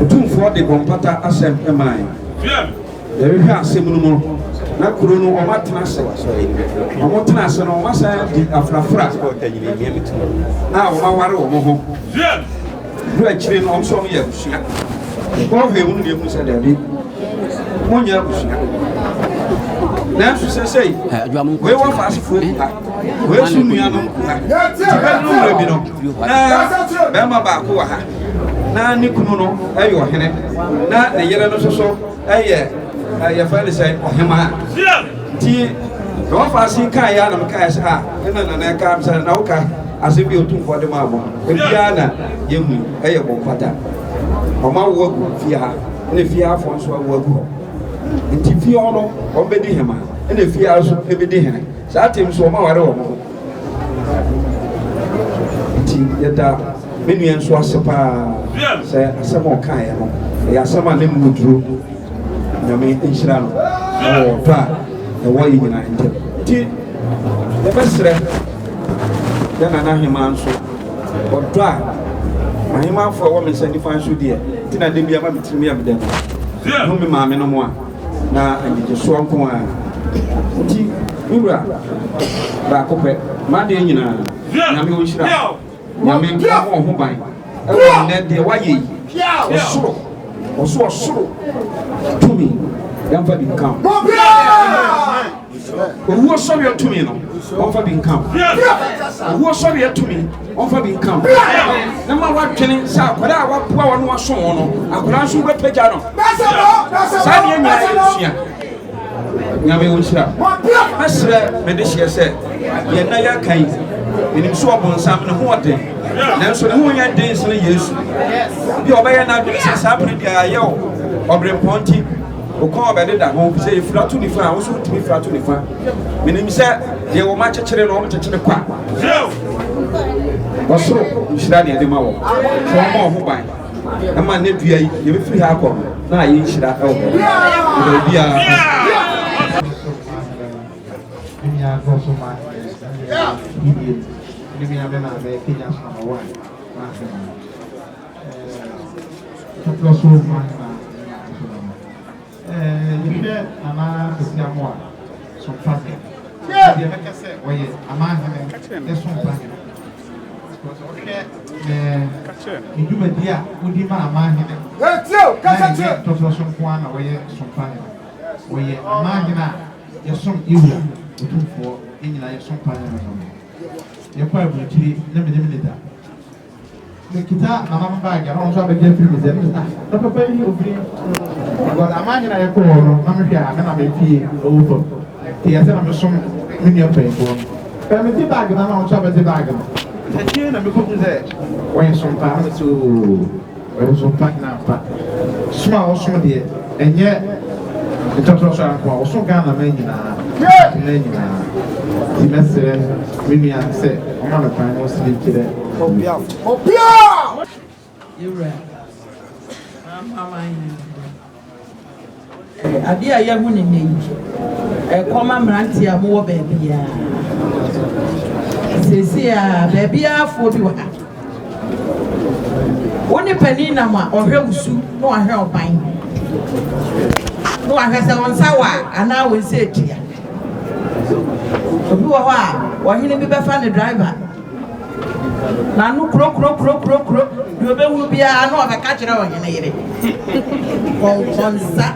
Otumfoɔ de bɔmpata asɛm mae. Yɛhwehwɛ asɛm no mu no, na kuro no wɔn atena ase. Wɔn tena ase no, wɔn asan di afrafra a wɔn aware wɔn ho. Duru akyire no, wɔn nso wɔn yɛ abusua. Wɔhwɛ mu no deɛ ehu sɛ daabi, wɔnyɛ abusua. Nanso sɛsɛyi, wei wɔ faasefoɔ gu ha, wei nso nuanom gu ha. Nti bɛduru mmerɛ bi no, na bɛrima baako wɔ ha, na ne kunu no yɛ ɔhene, na ne yere no nso so yɛ yɛfrɛ no sɛ ɔhemaa. Nti na wɔfa ase kaeɛ a na mekaeɛ sɛ a ɛna nana ɛka sɛ na woka asɛm bi a Otumfoɔ de maa mo no, ebiara na yɛhu yi, ɛyɛ bɔ mpata. Wɔn awo agu fie ha, ɛna fie hafoɔ nso awo agu hɔ. Nti fie hɔ no, wɔn bɛdi hema, ɛna fie ha nso ɛbɛdi hene. Saa tem nso wɔn aware wɔn ho. Nti yɛda me nua nso ase paa sɛ asɛm a ɔkaeɛ no, ɛyɛ asɛm a ne mu duro. Nyame nhyira no ɛwɔ ɔdɔ a ɛwɔ yɛn nyinaa ntam. Nti yɛbɛsrɛ yɛn nana hemaa nso ɔdɔ a ahemafo a ɛwɔ me nsa nifa nso deɛ nti na da bi ama me tirim yɛ me dɛ no hu me maame no mo a na anigyesoɔ nko a nti me wura baako pɛ m'adeɛ nyinaa Nyame ɔnhyira Nyame ɔmmɔ wo ho ban ɛwɔ nnɛ deɛ woayɛ yi ɔsoro ɔso ɔsoro tumi yɛmfa bi nka ho owuo sɔreɛ tumi no ɔmfa bi nka ho owuo sɔreɛ tumi ɔmfa bi nka ho na ma wadwene sɛ akwadaa a waboa wɔn waso wɔn no akwadaa nso wobɛpagya no saa deɛ nyinaa yɛsua Nyame wo nhyira. Mɛsrɛ me dehyeɛ sɛ deɛ nnɛ yɛreka yi, menim sɛ ɔbonsam ne ho ɔden, nanso ne ho nyɛ den sene Yesu. Bi a ɔbɛyɛ n'adwene sɛ saa bere deɛ ayɛ wo ɔberempɔn nti, wo kɔn ɔbɛdeda ho, sɛ yɛfira to nifa a, wo nso wotumi fira to nifa. Menim sɛ deɛ wɔn akyekyere no, wɔn kyekyere kwa. Ɔsoro nhyira ne ɛde ma wɔ, sɛ wɔn ho ban. Ɛma nnɛ dua yi yɛbɛfiri ha akɔ no na ayɛ nhyira wɔ hɔ. Meda obiara ase. Yɛhwɛ Nana Kwesi Amoah Sompahene a, deɛ mɛka sɛ ɔyɛ amanhene ne sompahene. Because ɔhwɛ ne dwumadi a ɔdi ma amanhene na ɛnyɛ ntɔtorɔ so nko ara na ɔyɛ sompahene. Ɔyɛ amanhene a yɛsom Ewura Otumfoɔ, yɛn nyinaa yɛ sompahene no no. Yɛkɔ aburokyire na menim ne da. Mekita nana no bag a na ɔno nso abɛgye afiri me nsam. Mese ah na papa yi ofiri because aman nyina yɛkɔ hɔ no na mehwɛ a me na me fie ɛwɔ fam nti ɛsɛ na mesom me nua mpanyinfoɔ no. Bɛn megye bag no na ɔno nso abɛgye bag no. Akyire na mekɔhu sɛ ɔyɛ sompa na mese oo ɔyɛ sompa nyina ampa. Som a ɔsom deɛ ɛnyɛ ntɔtorɔ so ara nko a ɔsom Ghana man nyinaa man nyinaa nti mɛsrɛ me nua sɛ ɔma no kwan na ɔsi ne nkyerɛ. Yɛwura Adeɛ a yɛahu no nnɛ yi, ɛkɔ ma mmeranteɛ a mowɔ baabiara. Seesei a baabiarafoɔ bi wɔ ha. Wo ne panin nam a, ɔhwɛ wo su na wahwɛ wo ban na wahwɛ sɛ wo nsa wɔ a anaa wo nsa atua. Obi wɔ hɔ a, ɔhene bi bɛfa ne driver. N'ano kuro kuro kuro kuro kuro, deɛ ɔbɛhunu biara na ɔbɛka kyerɛ ɔhene yere. Kɔnkɔnsa.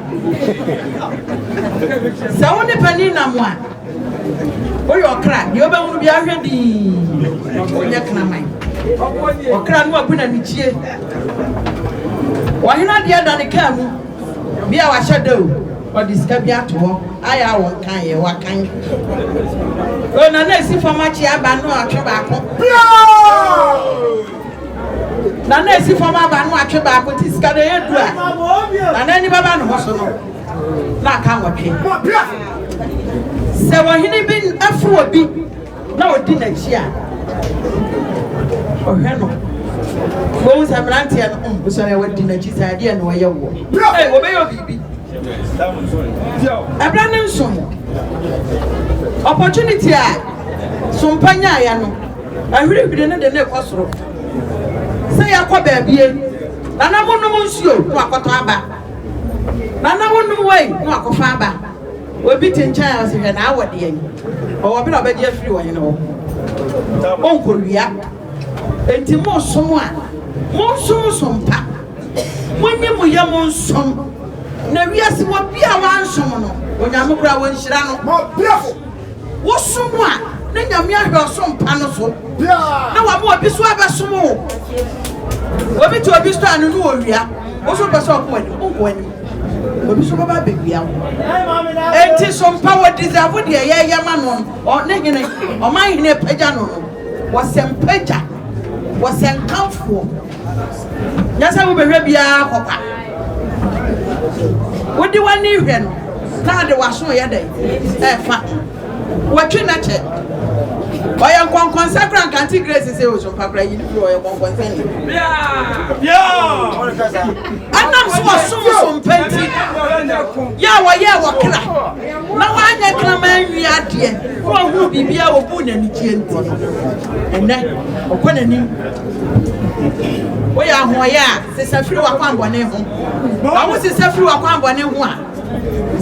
Sɛ wo ne panin nam a, woyɛ ɔkra, deɛ ɔbɛhunu biara hwɛ dii, wonyɛ kraman. Ɔkra no abu n'anikyie. Ɔhene adeɛ da ne kaa mu, bi a wahyɛ da o. Ɔde sika bi ato hɔ ayɛ a wɔnkan yɛ wakan. O na na esi fam akyi aba no atwe baako. Na na esi fam aba no atwe baako ti sika no ɛyɛ du a na n'ani bɛba ne ho so no na aka nwɔtwe. Sɛ ɔhene bi afo obi na ɔdi n'akyi a, ɔhwɛ no. Wɔhu sɛ mmeranteɛ no, mm, wosɔre a wadi n'akyi sɛ adeɛ na ɔyɛ woɔ. Ee, wɔbɛyɛ biribi. Ɛberɛ no nso, opportunity a Sompa nyaeɛ no, ahwirihwiri no de ne kɔ soro. Sɛ yɛakɔ baabie, nana monom nsuo na wakɔtɔ aba. Nana monom wei na wakɔfa aba. Obi te nkyɛn a ɔse hwɛ n'awɔ deɛ yi, ɔwɔ bere a ɔbɛgye afiri ɔhene hɔ. Ɔnkɔwia. Enti mosom a, monsom som pa. Monyi mo yam nsom. Na wiase wɔ bi a wansom no, Onyame koraa wɔnhyira no. Wosom a, na Nyame ahwɛ ɔsom pa no so, na wama obi so abɛsom wo. Obi te obi store ano no ɔwia, wo so wopɛ sɛ ɔkɔ w'anim, wonkɔ w'anim. Obi so bɛba abɛwia wo. Enti so mpa wɔ deserve deɛ yɛyɛ ma no no, ne hene, ɔman hene apagya no no, wɔsɛ mpagya, wɔsɛ nkamfoɔ. Nyɛ sɛ wobɛhwɛ biara kɔkwa. Wode w'ani hwɛ no na ade w'aso yɛ dɛn ɛfa. Wɔtwe na kyɛ. Ɔyɛ nkɔnkɔnsa kora nkante Grace sɛ osompa kora yi ne firi ɔyɛ kɔnkɔnsa ni. Ɛnam so ɔsom sompa nti yɛ a wɔyɛɛ wɔ kra na wanyɛ kraman nwi adeɛ na ɔhunu biribiara wɔbuu n'anigyeɛ nti no ɛnɛ ɔkɔ n'anim. Woyɛ ahoɔyɛ a sesa firi w'akwammɔne ho na wo sesa firi w'akwammɔne ho a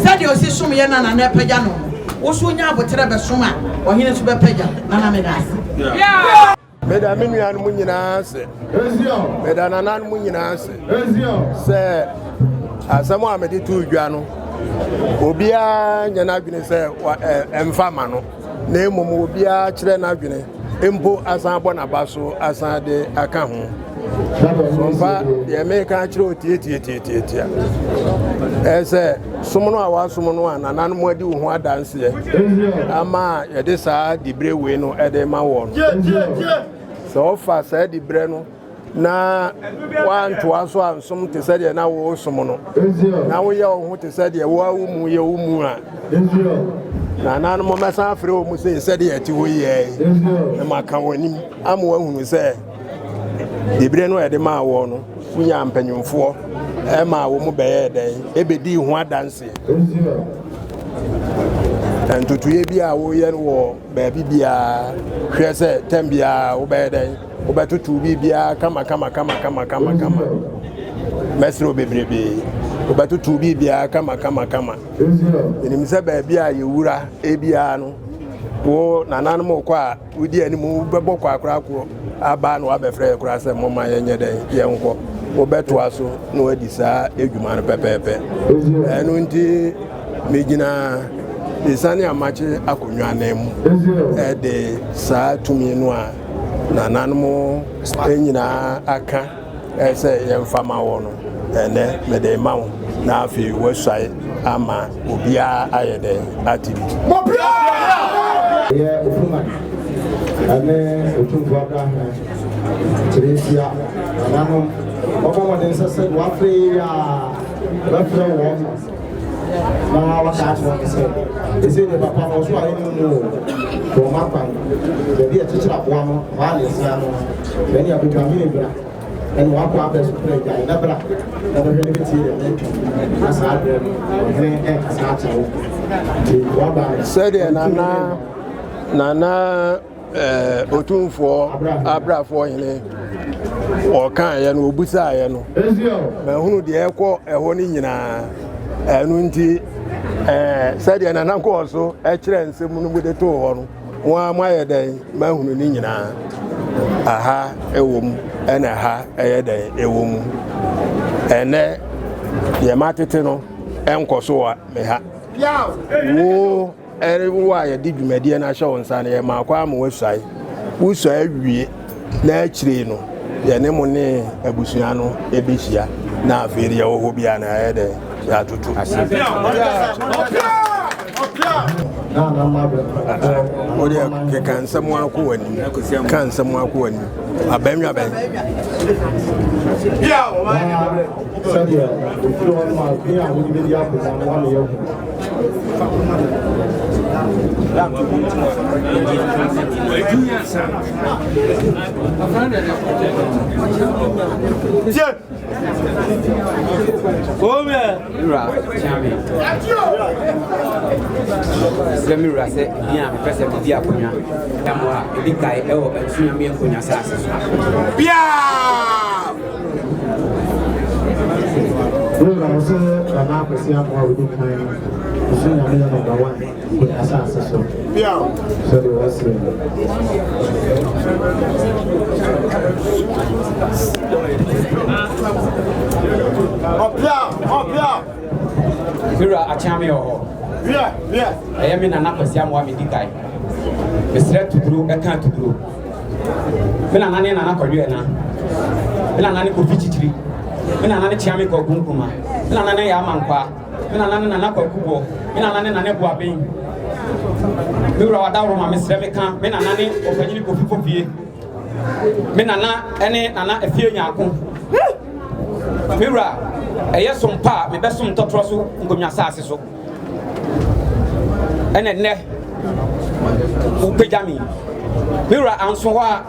Sɛdeɛ ɔsi som yɛ nana na ɛpagya no no, wo nso wonya aboterɛ bɛsom a, ɔhene nso bɛpagya wo. Nana meda ase. Meda me nuanom nyinaa ase. Meda nananom nyinaa ase sɛ asɛm a mede too dwa no, obiara nyɛ n'adwene sɛ ɛmfa ma no, na mmom obiara kyerɛ n'adwene mpo asan abɔ n'aba so asan de aka ho. Sompa deɛ meka akyerɛ wo tiatiatiatiatia ɛyɛ sɛ som no a wasom no a nananom adi wo ho adanseɛ ama yɛde saa diberɛ wei no ɛde ma wɔ no sɛ ɔfa saa diberɛ no na wantoa so ansom te sɛ deɛ na wosom no na woyɛ wo ho te sɛ deɛ woa wo mu yɛ wo mu a nananom mɛsan afrɛ wɔ mu sɛ sɛdeɛ ɛte hɔ yi na maka wɔn anim ama wɔahunu sɛ Diberɛ no a yɛde maa wɔn no, wonyaa mpanyimfoɔ maa wɔn bɛyɛɛ dɛn? Ɛbɛdii ho adanseɛ. Ntotoeɛ bi a woyɛ no wɔ baabi biara, hwɛ sɛ tɛm biara wobɛyɛ dɛn? Wobɛtoto biribiara kama kama kama kama kama kama. Mɛsrɛ wo bebrebe. Wobɛtoto biribiara kama kama kama. Menim sɛ baabi a yɛwura ebiara no, wo nananom kɔ a Wodi anim, wobɛbɔ kwakoraa koro aba na wabɛfrɛ yɛ koraa sɛ momma yɛnyɛ dɛn yɛnkɔ. Wobɛtoa so na wadi saa adwuma no pɛpɛɛpɛ. Ɛno nti megyina Esiane Amakye akonnwa anan mu de saa tumi no a nananom nyinaa aka sɛ yɛmfa ma wɔ no, ɛnɛ mede ma wo na afei woasuae ama obiara ayɛ dɛn ate bi. Ɛyɛ Ofuman ne Otumfoɔ Abrahene Kyerɛnsia nananom wɔbɔ mmɔden sɛ sɛ wɔafrɛ yi a wɔbɛfrɛ wɔn na wɔaka akyerɛ wɔn sɛ ɛsei deɛ papa no ɔso ayɛ no mu o wɔn akwan baabi a ɛkyekyere aboa no hɔ a na ɛsia no ɛne abodwamene bra ɛne wakɔ abɛ so kura agyae na bra na bɛhwɛ ne bɛtie deɛ mɛka na saa berɛ no ɔhene ɛkasa akyerɛ wo nti waba no sɛdeɛ nana nana Eh, Otumfoɔ Abrafoɔ hene ɔkaeɛ no ɔbusaeɛ no mahunu deɛ ɛkɔ ɛhɔ no nyinaa ɛno nti eh, sɛdeɛ nana kɔɔ so ɛkyerɛ nsɛm no mu de too hɔ no mo a moayɛ dɛn mahunu ne nyinaa aha ɛwɔ mu ɛna ɛha ɛyɛ dɛn ɛwɔ mu ɛnɛ deɛ matete no ɛnkɔ so wɔ me ha wo Ɛre wo a yɛde dwumadie no ahyɛ wo nsa no, yɛmaa kwan ma woasuae. Wosuae wie na akyire no, yɛne mo ne abusua no bɛhyia na afei deɛ ɛwɔ hɔ biara no ayɛ dɛn? Yɛatoto. Wodeɛ keka nsɛm akɔ w'anim. Ka nsɛm akɔ w'anim. Abɛn nwa bɛn. Sɛdeɛ ofiri hɔ no ma din a wode bɛdi akonnwa no woama yɛahu. Wura kyea me. Mesrɛ me wura sɛ din a mepɛ sɛ medi akonnwa da mo a ɛdi kae ɛwɔ Asunyame nkonnwa saase so. Wura wo sɛ Nana Akwasi Amoah a ɔdi kan Asunyame yɛ number one nkonnwa saase so sɛdeɛ wɔasrɛ no. Me wura Akyeame wɔ hɔ. Ɛyɛ me Nana Kwasi Amoah medi kan. Mesrɛ Tuduro ɛka Tuduro. Me nana ne Nana Kwadwo Ɛna. Me nana ne Kofi Kyikyiri. Me nana ne Kyeame Kwaku Nkrumah. Me nana ne Yaa Mankwaa. Me nana ne Nana Kwaku Boɔ. Me nana ne Nana Boaben. Me wura Wadawuroma mesrɛ meka me nana ne Ɔpanyini Kofi Fofie. Me nana ne Nana Afie Nyarko. Me wura, ɛyɛ som pa a mebɛsom ntɔtorɔ so nkonnwa asase so. Ɛna nnɛ, wopagya me. Me wura, anso hɔ a,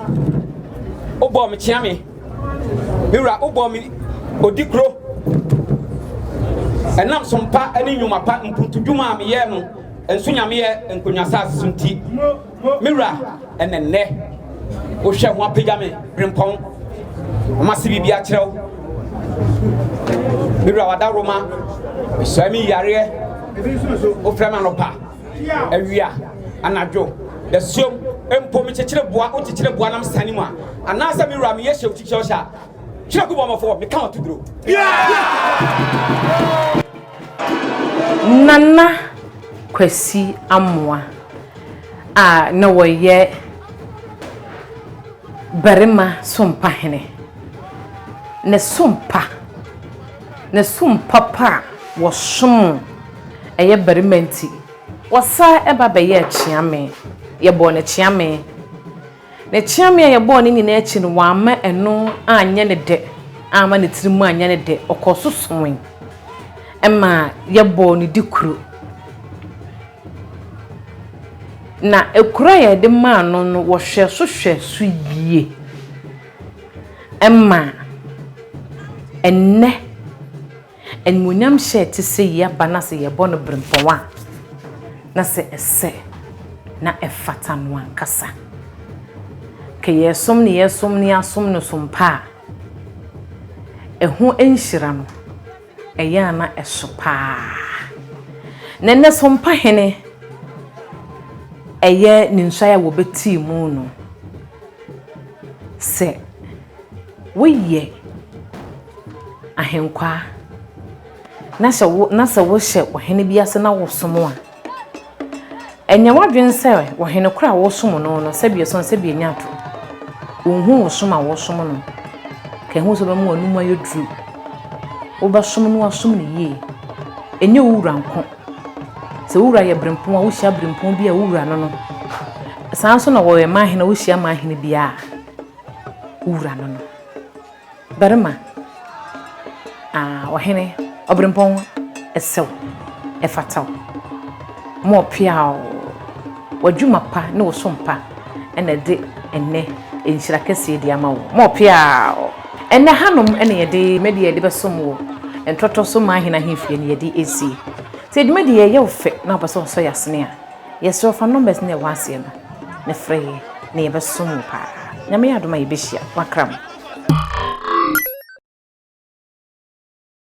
wobɔɔ me kyea me. Me wura, wobɔɔ me odi kuro. Ɛnam som pa ne nnwuma pa mpuntudwuma a meyɛɛ no nso nyameyɛ nkonnwa asase so nti. Me wura, ɛna nnɛ wohwɛ ho apagya me berempɔn. Wɔn ase biribi akyerɛ wo. Me wura wada roma, mesɔe me yareɛ. Wofrɛ me anɔpa, awia, anadwo, dasuom, mpo mekyekyere boa, wokyekyere boa nam sane mu a, anaasɛ me wura meyɛ hyɛ wo kyikyɛ ɔhyɛ a, kyerɛ gu bɔmmɔfoɔ, meka wɔto duro. Nana Kwasi Amoah a na ɔyɛ barima sompa hene. Ne sompa, ne som papa a wɔsom ɛyɛ barima nti, wɔsan ba bɛyɛɛ kyeame. Yɛbɔɔ no kyeame. Ne kyeame a yɛbɔɔ no nyinaa akyi no, wamma ɛno anyɛ no dɛ, amma ne tirim anyɛ no dɛ. Ɔkɔɔ so somee ma yɛbɔɔ no dikuro. Na ekuro a yɛde maa no no, wɔhwɛɛ so hwɛɛ so yie ma ɛnnɛ animuonyamhyɛ a ɛte sɛ yi aba na sɛ yɛbɔ no berempɔn a, na sɛ ɛsɛ na ɛfata no ankasa. Ka yɛresom no yɛresom no yɛasom no som pa a, ɛho nhyira no, Ɛyɛ a na ɛso paa. Na ɛnnɛ Sompahene ɛyɛ ne nsuae a wɔbɛtii mu no, sɛ woyɛ ahenkwaa na sɛ wo na sɛ wohyɛ ɔhene bi ase na wosom a, Ɛnyɛ w'adwene sɛ ɔhene koro a wosom no no, sɛbi ɛsɔn sɛbi anya ato. Onhu wo som a wosom no. Ka ɛho sɛ ɔbɛma w'anom ayɛ duru. Wobɛsom no asom no yie. Ɛnyɛ wo wura nko. Sɛ wo wura yɛ berempɔn a, wohyia berempɔn bi a wo wura no no. Saa nso na wɔyɛ mahene a wohyia mahene bi a wo wura no no. Barima, ah, ɔhene, ɔberempɔn, ɛsɛ wo, ɛfata wo. Ma ɔpeaw, w'adwuma pa ne wo som pa na ɛde ɛnnɛ nhyira kɛseɛ di ama wo. Ma ɔpeaw. Ɛnnɛ hanom na yɛde dwumadie a yɛde bɛsom wo ntɔtɔ so ma ahene ahemfie no yɛde resie. Sɛ dwumadie yi ɛyɛ wo fɛ na wopɛ sɛ wosɔ yɛn asene a, Yɛsrɛ wo fa numbers no a ɛwɔ aseɛ no na frɛ yɛn na yɛbɛsom wo paa. Nyame yɛ adom a yɛbɛhyia. Wakra mo.